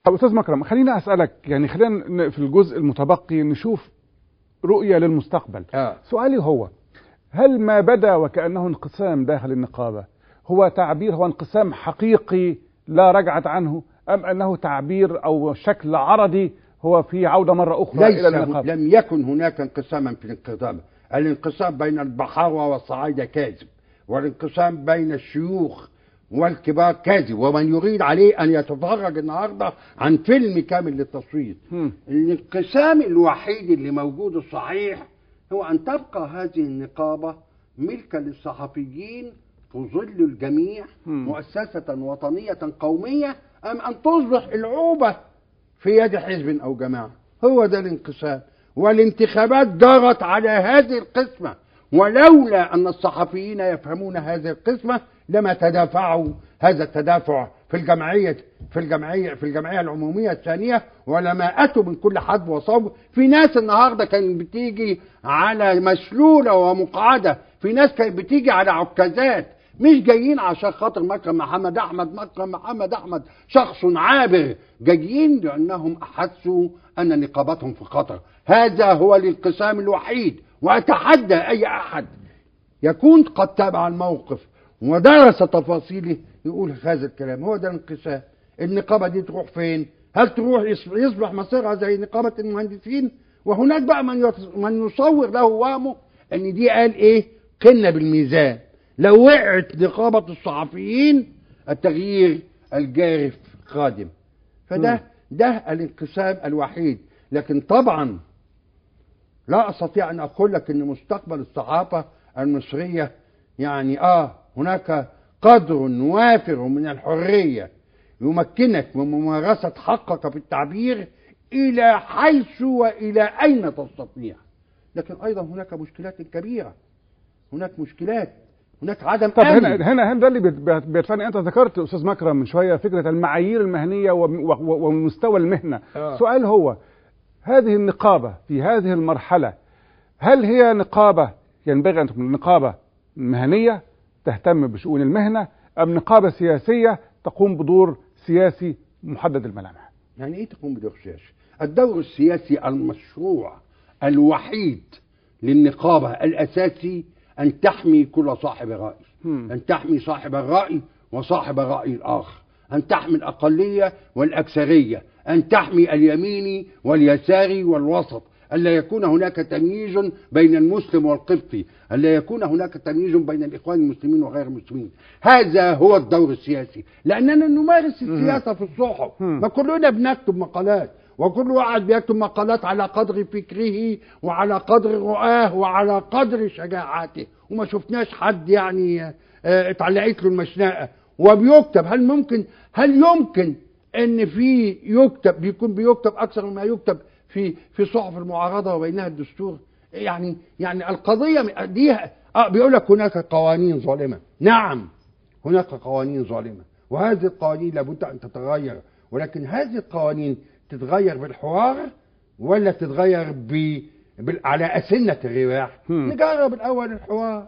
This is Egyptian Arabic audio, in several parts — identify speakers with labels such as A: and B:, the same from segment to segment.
A: طب أستاذ مكرم، خلينا أسألك، يعني خلينا في الجزء المتبقي نشوف رؤية للمستقبل. سؤالي هو، هل ما بدا وكأنه انقسام داخل النقابة هو تعبير، هو انقسام حقيقي لا رجعة عنه، أم أنه تعبير أو شكل عرضي هو في عودة مرة أخرى إلى النقابة؟
B: لم يكن هناك انقساما في الانقسام. الانقسام بين البحارة والصعايدة كاذب، والانقسام بين الشيوخ والكبار كاذب، ومن يريد عليه أن يتفرج النهاردة عن فيلم كامل للتصويت. الانقسام الوحيد اللي موجود الصحيح هو أن تبقى هذه النقابة ملكا للصحفيين تظل الجميع، مؤسسة وطنية قومية، أم أن تصبح العوبة في يد حزب أو جماعة. هو ده الانقسام، والانتخابات جرت على هذه القسمة، ولولا أن الصحفيين يفهمون هذه القسمة لما تدافعوا هذا التدافع في الجمعية العمومية الثانية، ولما أتوا من كل حد وصوب. في ناس النهاردة كانت بتيجي على مسلولة ومقعدة، في ناس كانت بتيجي على عكازات، مش جايين عشان خاطر مكرم محمد أحمد. مكرم محمد أحمد شخص عابر، جايين لأنهم أحسوا أن نقابتهم في خطر. هذا هو الانقسام الوحيد، وأتحدى أي أحد يكون قد تابع الموقف ودرس تفاصيله يقول هذا الكلام. هو ده الانقسام. النقابة دي تروح فين؟ هل تروح يصبح مصيرها زي نقابة المهندسين؟ وهناك بقى من يصور له وهمه ان دي قال ايه؟ قلنا بالميزان. لو وقعت نقابة الصحفيين التغيير الجارف قادم. فده ده الانقسام الوحيد. لكن طبعا لا استطيع ان اقول لك ان مستقبل الصحافة المصرية يعني هناك قدر وافر من الحرية يمكنك من ممارسة حقك في التعبير إلى حيث وإلى أين تستطيع، لكن أيضا هناك مشكلات كبيرة، هناك مشكلات، هناك عدم
A: طب أمن. هنا ده اللي بيدفعني. أنت ذكرت أستاذ مكرم من شوية فكرة المعايير المهنية ومستوى المهنة. سؤال هو، هذه النقابة في هذه المرحلة هل هي نقابة ينبغي أن تكون نقابة مهنية تهتم بشؤون المهنة، أم نقابة سياسية تقوم بدور سياسي محدد الملامح؟
B: يعني إيه تقوم بدور سياسي؟ الدور السياسي المشروع الوحيد للنقابة الأساسي أن تحمي كل صاحب رأي، أن تحمي صاحب الرأي وصاحب الرأي الآخر، أن تحمي الأقلية والأكثرية، أن تحمي اليميني واليساري والوسط، ألا يكون هناك تمييز بين المسلم والقبطي، ألا يكون هناك تمييز بين الإخوان المسلمين وغير المسلمين. هذا هو الدور السياسي، لأننا نمارس السياسة في الصحف، ما كلنا بنكتب مقالات، وكل واحد بيكتب مقالات على قدر فكرة وعلى قدر رؤاه وعلى قدر شجاعته، وما شفناش حد يعني اتعلقت له المشنقة وبيكتب. هل يمكن ان في يكتب بيكون بيكتب اكثر مما يكتب في صحف المعارضة وبينها الدستور؟ يعني القضية دي بيقول لك هناك قوانين ظالمه. نعم هناك قوانين ظالمه، وهذه القوانين لابد ان تتغير، ولكن هذه القوانين تتغير بالحوار ولا تتغير على أسنة الرواح؟ نجرب الأول الحوار.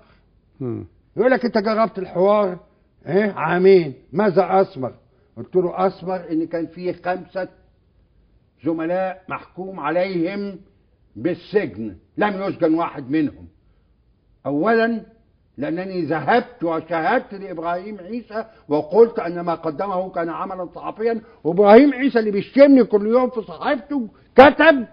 B: يقول لك أنت جربت الحوار عامين، ماذا أثمر؟ قلت له أثمر إن كان فيه 5 زملاء محكوم عليهم بالسجن، لم يسجن واحد منهم. أولا لأنني ذهبت وشاهدت لإبراهيم عيسى وقلت أن ما قدمه كان عملا صحفيا، وإبراهيم عيسى اللي بيشتمني كل يوم في صحيفته كتب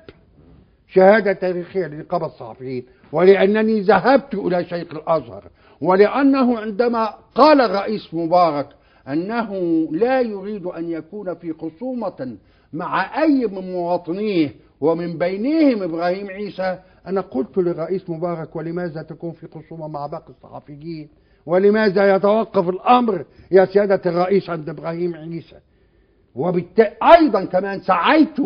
B: شهادة تاريخية لنقابة الصحفيين، ولأنني ذهبت إلى شيخ الأزهر، ولأنه عندما قال الرئيس مبارك أنه لا يريد أن يكون في خصومة مع أي من مواطنيه ومن بينهم إبراهيم عيسى، أنا قلت للرئيس مبارك ولماذا تكون في خصومة مع باقي الصحفيين؟ ولماذا يتوقف الأمر يا سيادة الرئيس عند إبراهيم عيسى؟ وبالتالي أيضا كمان سعيت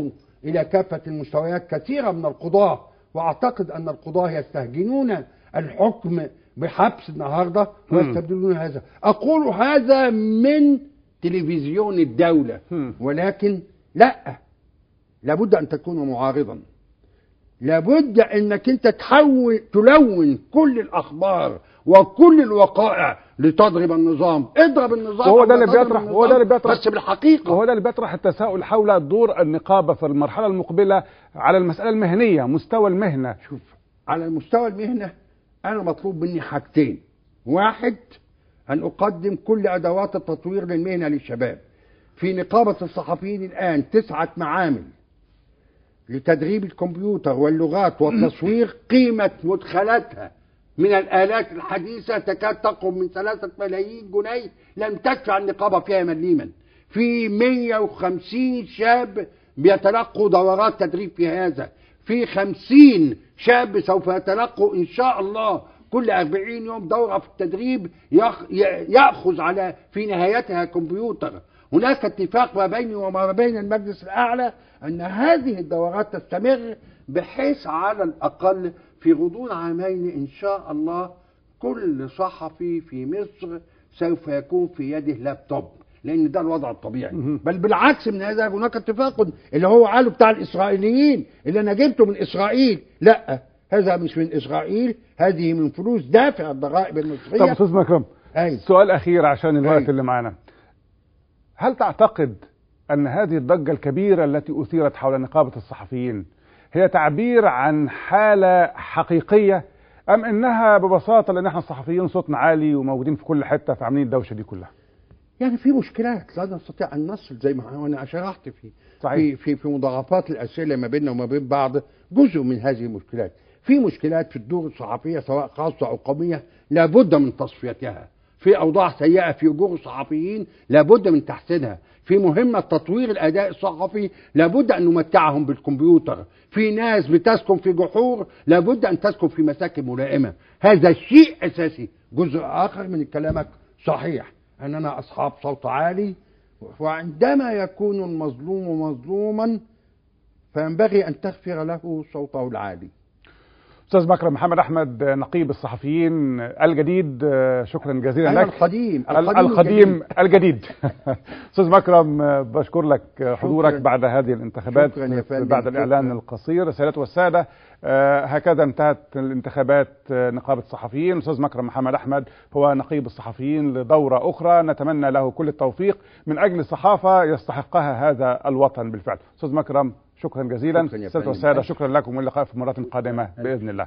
B: إلى كافة المستويات كثيرة من القضاة، وأعتقد أن القضاة يستهجنون الحكم بحبس النهاردة ويستبدلون هذا. أقول هذا من تلفزيون الدولة، ولكن لا، لابد أن تكون معارضا، لابد أنك أنت تحول تلون كل الأخبار وكل الوقائع لتضرب النظام، اضرب النظام.
A: وهو ده اللي بيطرح، وهو ده اللي بيطرح
B: بس بالحقيقة،
A: وهو ده اللي بيطرح التساؤل حول دور النقابة في المرحلة المقبلة على المسألة المهنية، مستوى المهنة.
B: شوف، على المستوى المهنة أنا مطلوب مني حاجتين. واحد، أن أقدم كل أدوات التطوير للمهنة للشباب. في نقابة الصحفيين الآن 9 معامل لتدريب الكمبيوتر واللغات والتصوير، قيمة مدخلاتها من الآلات الحديثة تكاد تقرب من 3 ملايين جنيه، لم تدفع النقابة فيها مليما. في 150 شاب بيتلقوا دورات تدريب في هذا، في 50 شاب سوف يتلقوا إن شاء الله كل 40 يوم دورة في التدريب يأخذ على في نهايتها كمبيوتر. هناك اتفاق ما بيني وما بين المجلس الأعلى أن هذه الدورات تستمر، بحيث على الأقل في غضون عامين إن شاء الله كل صحفي في مصر سوف يكون في يده لابتوب، لأن ده الوضع الطبيعي. بل بالعكس من هذا، هناك اتفاق اللي هو قاله بتاع الإسرائيليين اللي أنا جبته من إسرائيل، لا هذا مش من إسرائيل، هذه من فلوس دافع الضرائب المصرية.
A: طب أستاذ مكرم، سؤال أخير عشان الوقت اللي معانا. هل تعتقد أن هذه الضجة الكبيرة التي أثيرت حول نقابة الصحفيين هي تعبير عن حالة حقيقية، أم أنها ببساطة لأن احنا الصحفيين صوتنا عالي وموجودين في كل حتة فعاملين الدوشة دي كلها؟
B: يعني في مشكلات لا نستطيع أن نصل، زي ما أنا شرحت في صحيح. في في مضاعفات الأسئلة ما بيننا وما بين بعض جزء من هذه المشكلات. في مشكلات في الدور الصحفية سواء خاصة أو قومية لابد من تصفيتها، في أوضاع سيئة في أجور الصحفيين لابد من تحسينها، في مهمة تطوير الأداء الصحفي لابد أن نمتعهم بالكمبيوتر، في ناس بتسكن في جحور لابد أن تسكن في مساكن ملائمة. هذا شيء أساسي. جزء آخر من كلامك صحيح، أننا أصحاب صوت عالي، وعندما يكون المظلوم مظلوما فينبغي أن تغفر له صوته العالي.
A: أستاذ مكرم محمد أحمد، نقيب الصحفيين الجديد، شكرا جزيلا لك. القديم الجديد. أستاذ مكرم، بشكر لك حضورك بعد هذه الانتخابات، بعد الإعلان القصير. السيدات والسادة، هكذا انتهت الانتخابات نقابة الصحفيين. أستاذ مكرم محمد أحمد هو نقيب الصحفيين لدورة أخرى، نتمنى له كل التوفيق من أجل صحافة يستحقها هذا الوطن بالفعل. أستاذ مكرم، شكرا جزيلا. السادة والسادة، شكرا لكم، واللقاء في مرات قادمة بإذن الله.